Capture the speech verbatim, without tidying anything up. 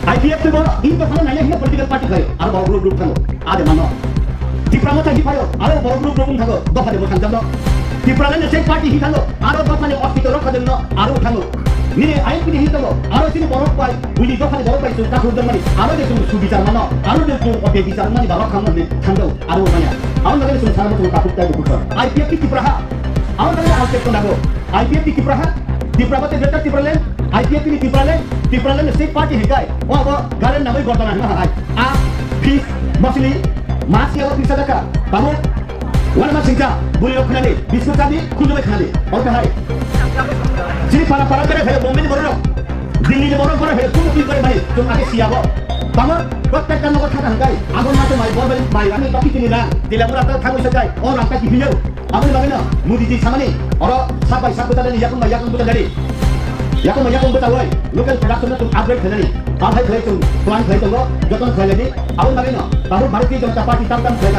I P F T bo in to phano naina hino political party khayo, aro bo group group thango. Ade mano. Tipra Motha hi phayo, aro bo group group thango. Dopha de bo thangjak no. Tipraland ni state party hi thango, aro dopha ni ostitor rok khajak no, aro thango. Nini I P T hi thango, aro sini borok bai, buli dopha ni borok bai sung kathur dong mani, aro de sung subichar mano, aro de sung ote bichar mani borok khang mani thango, aro maya. Aro nagani sung saramo sung kathur tai bukuchar. I P F T Tipra ha. Aro nagani altek to nago. I P F T Tipra ha. Tipra bate Greater Tipraland, I P F T ni Tipraland, Tipraland ni state party hikai. O abo garen nagoi gordana hino hai. A, pis, mosli, mas ya pisa daka. Tamu, wana mas singka, buli rok khnani, biskut kadi, khunju bai khnani. Oke hai. Sini para para kare hai, Bombay ni borok. Delhi ni borok borok hai, kumu pis bai mai, tum age siya bo. Tamu, prottek kan nogo thata hikai. Agon ma to mai, bor bai mai, ani toki tini na. Dila mura ta thamu sakai, o rang ta ki hiyo. Aboni bagwi no Modi ji samani oro sak bai sak bwcharnani, yakung bai yakung bwcharnani, yakung bai yakung bwcharwi local production no chwng upgrade khlainani, abo hai khlai chwng plan khlai tongo, jotono khlai laidi. Aboni bagwi no tabuk Bharatiya Janata Party tam tam khlai kha,